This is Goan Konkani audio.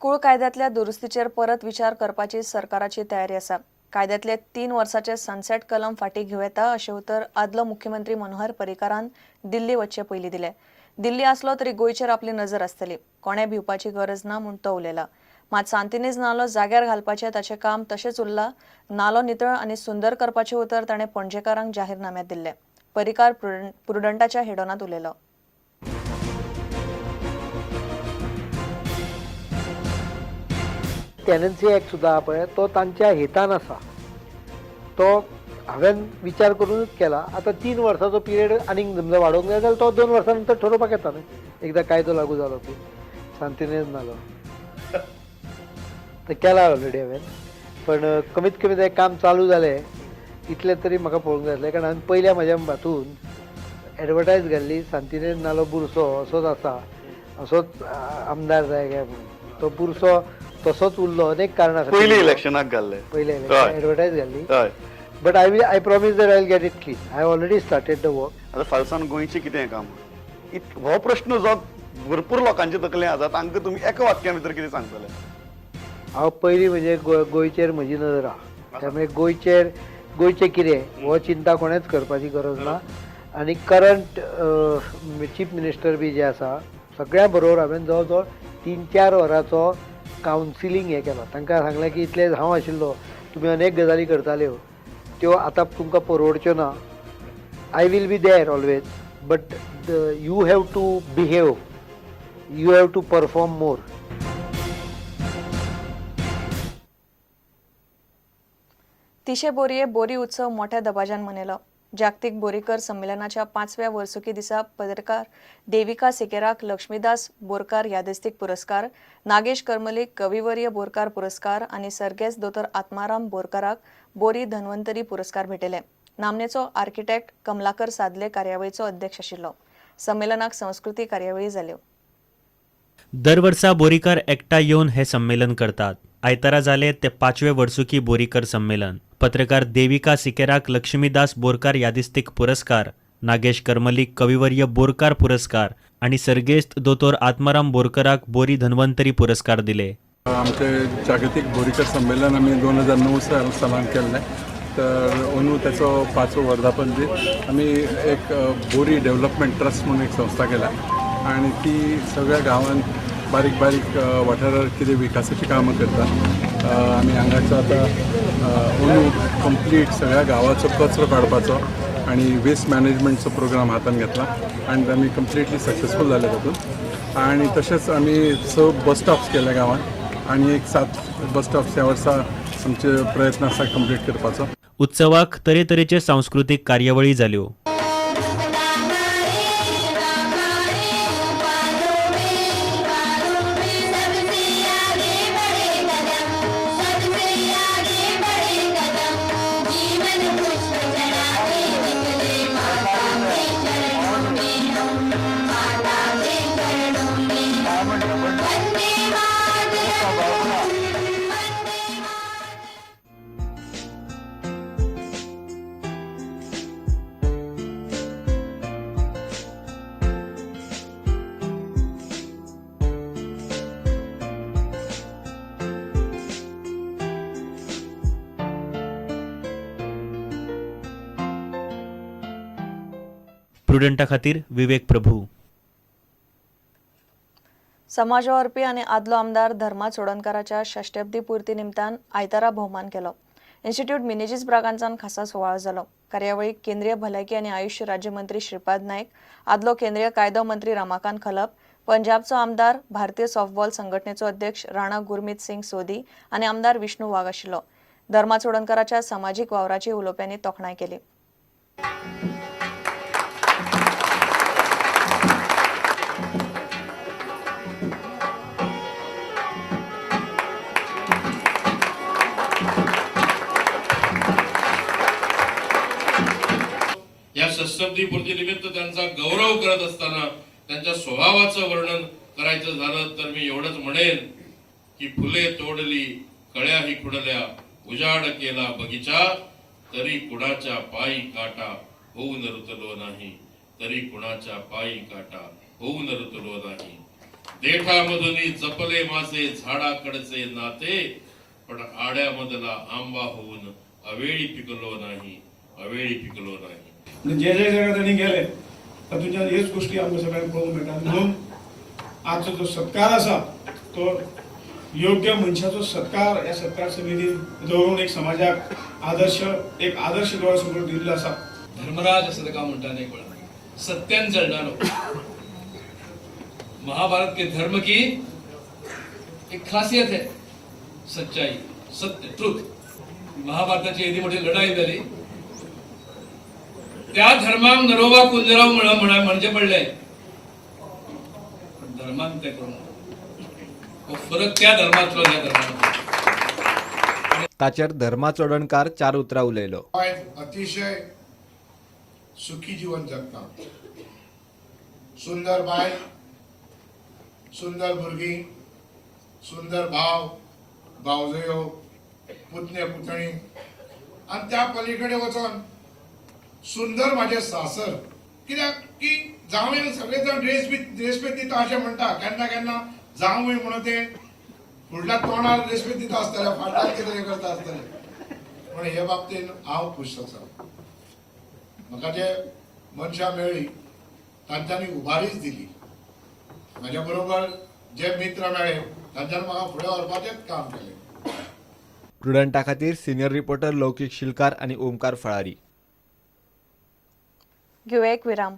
कुळ कायद्यांतल्या दुरुस्तीचेर परत विचार करपाची सरकाराची तयारी आसा. कायद्यांतले 3 वर्साचे सनसेट कलम फाटीं घेवं येता अशें उतर आदलो मुख्यमंत्री मनोहर पर्रीकारान दिल्ली वच्चे पयलीं दिलें. दिल्ली आसलो तरी गोंयचेर आपली नजर आसतली, कोणें भिवपाची गरज ना म्हूण तो उलयला. मात सांतिनेज नालो जाग्यार घालपाचें ताचें काम तशेंच उरलां. नालो नितळ आनी सुंदर करपाचें उतर ताणें पणजेकारांक जाहीरनाम्यांत दिल्लें. पर्रीकार प्रुडंटाच्या हेडोनांत उलयलो. टेनन्सी एक्ट सुद्दां आहा पळय, तो तांच्या हितान आसा, तो हांवें विचार करूनच केला. आतां 3 वर्साचो पिरियड आनीक समजा वाडोवंक जाय जाल्यार तो 2 वर्सां नंतर ठरोवपाक येता न्हय, एकदां कायदो लागू जालो की. सांतिनेज नालो ते केला ऑलरेडी हांवें, पण कमीत कमी तें काम चालू जालें इतलें तरी म्हाका पळोवंक जाय आसलें. कारण हांवें पयल्या म्हज्या हातून एडवर्टायज घाल्ली सांतिनेज नालो बुरसो असोच आसा, असोच आमदार जाय काय म्हणून. तो बुरसो तसोच उरलो अनेक कारणां खातीर. पयलीं इलेक्शनाक घाल्ले, पयलें इलेक्शन एडवर्टायज घाल्ली. हय. But I promise that I will get it clean. I already started the work. आतां फालसान गोंयचें कितें काम, हो प्रश्न जो भरपूर लोकांचे तकले आसा, तांकां तुमी एका वाक्या भितर कितें सांगतले? हांव पयलीं म्हणजे गोंयचेर म्हजी नदर आहा, त्यामुळे गोंयचेर गोंयचें कितें हो चिंता कोणेंच करपाची गरज ना. आनी करंट चीफ मिनिस्टर बी जे आसा सगळ्यां बरोबर हांवें जवळ जवळ 3-4 वरांचो कावन्सिलींग हें केलां. तांकां सांगलें की इतलें हांव आशिल्लो, तुमी अनेक गजाली करताल्यो त्यो आतां तुमकां परवडच्यो ना. I will be there always, but you have to behave, you have to perform more. तिशे बोरये बोरी उत्सव मोठ्या दबाज्यान मनयलो. जागतीक बोरीकर संमेलनाच्या 5व्या वर्सुकी दिसा पत्रकार देविका सेकेराक लक्ष्मीदास बोरकार यादस्तीक पुरस्कार, नागेश करमलीक कविवर्य बोरकार पुरस्कार आनी सर्गेस्त दोतोर आत्माराम बोरकाराक बोरी धन्वंतरी पुरस्कार भेटयले. नामनेचो आर्किटेक्ट कमलाकर सादले कार्यावळीचो अध्यक्ष आशिल्लो. संमेलनाक संस्कृती कार्यावळी जाल्यो. दरवर्सा बोरीकर एकठांय येवन हें संमेलन करतात. आयतारा जालें तें 5वें वर्सुकी बोरीकर संमेलन. पत्रकार देविका सिकेराक लक्ष्मीदास बोरकार यादिस्तीक पुरस्कार, नागेश करमलीक कविवर्य बोरकार पुरस्कार आनी सर्गेस्त दोतोर आत्माराम बोरकराक बोरी धन्वंतरी पुरस्कार दिले. आमचे जागतीक बोरीकर संमेलन आमी 2009 सालान केल्लें, तर अंदू त्याचो 5वो वर्धापन दीस. आमी एक बोरी डेव्हलपमेंट ट्रस्ट म्हणून एक संस्था केल्या आनी ती सगळ्या गांवांत बारीक बारीक वाठारार कितें विकासाचीं कामां करता. आमी हांगाचो आतां अंदू कंप्लीट सगळ्या गांवाचो कचरो काडपाचो आनी वेस्ट मॅनेजमेंटचो प्रोग्राम हातान घेतला आनी आमी कंप्लिटली सक्सेसफूल जाले तातूंत. आनी तशेंच आमी 6 बस स्टॉप्स केले गांवांत आनी एक 7 बस स्टॉप्स ह्या वर्सा आमचे प्रयत्न आसा कंप्लीट करपाचो. उत्सवाक तरेतरेचे सांस्कृतीक कार्यावळी जाल्यो. प्रुडंटा खातीर विवेक प्रभू. समाज वावुरपी आनी आदलो आमदार धर्मा चोडणकाराच्या षष्ट्यब्दी पुर्ती निमतान आयतारा भोवमान केलो. इन्स्टिट्यूट मिनेजीस ब्रागांजान खासा सुवाळो जालो. कार्यावळीक केंद्रीय भलायकी आनी आयुश्य राज्यमंत्री श्रीपाद नायक, आदलो केंद्रीय कायदो मंत्री रमाकांत खलप, पंजाबचो आमदार, भारतीय सॉफ्टबॉल संघटनेचो अध्यक्ष राणा गुरमीत सिंग सोदी आनी आमदार विष्णू वाघ आशिल्लो. धर्मा चोडणकाराच्या समाजीक वावराची उलोवप्यांनी तोखणाय केली. या षष्ठब्दीपूर्तीनिमित्त त्यांचा गौरव करत असताना त्यांच्या स्वभावाचं वर्णन करायचं झालं तर मी एवढंच म्हणेन की फुले तोडली कळ्याही खुडल्या, उजाड केला बगीचा, तरी कुणाच्या पायी काटा होऊन रुतलो नाही, तरी कुणाच्या पायी काटा होऊन रुतलो नाही. देठामधुनी जपले माझे झाडाकडचे नाते, पण आड्यामधला आंबा होऊन अवेळी पिकलो नाही, अवेळी पिकलो नाही. म्हणजे जे जे जाग्यार तांणी गेले तातूंतल्यान ह्योच गोश्टी आमकां सगळ्यांक पळोवंक मेळटा. म्हणून आजचो जो सत्कार आसा तो योग्य मनशाचो सत्कार ह्या सत्कार समितीन दवरून एक समाजाक आदर्श, एक आदर्श दोळ्या समोर दिल्लो आसा. धर्मराज असं ताका म्हणटात एक वेळार, सत्यान चलणारो. महाभारत के धर्म की एक खासियत है सच्चाई, सत्य, ट्रुथ. महाभारताची एदी मोठी लढाई जाली त्या धर्माक नरोबा कुंजराव म्हणा म्हणचे पडले, पण धर्मान ते करूंक ना. हो फरक त्या धर्मातलो ह्या धर्मातलो. ताचेर धर्मा चोडणकार चार उतरां उलयलो. आयज अतिशय सुखी जीवन जगता. सुंदर बायल, सुंदर भुरगीं, सुंदर भाव भावजयो, पुतणे पुतणी, आनी त्या पलीकडे वचोन सुंदर म्हाजें सासर. कित्याक की जावंय सगळे जाण ड्रेस बी रेस्पेद दिता अशें म्हणटा. केन्ना केन्ना जावंय म्हणून ते फुडल्या तोंडार रेस्पेद दिता आसतले, फाटल्यान कितें तरी करता आसतले. पूण हे बाबतीन हांव खूश आसा. म्हाका जे मनशां मेळ्ळी तांच्यांनी उबारीच दिली. म्हाज्या बरोबर जे मित्र मेळ्ळे तांच्यांनी म्हाका फुडें व्हरपाचेंच काम केलें. प्रुडंटा खातीर सिनियर रिपोर्टर लौकीक शिलकार आनी ओमकार फळारी. घेवया एक विराम.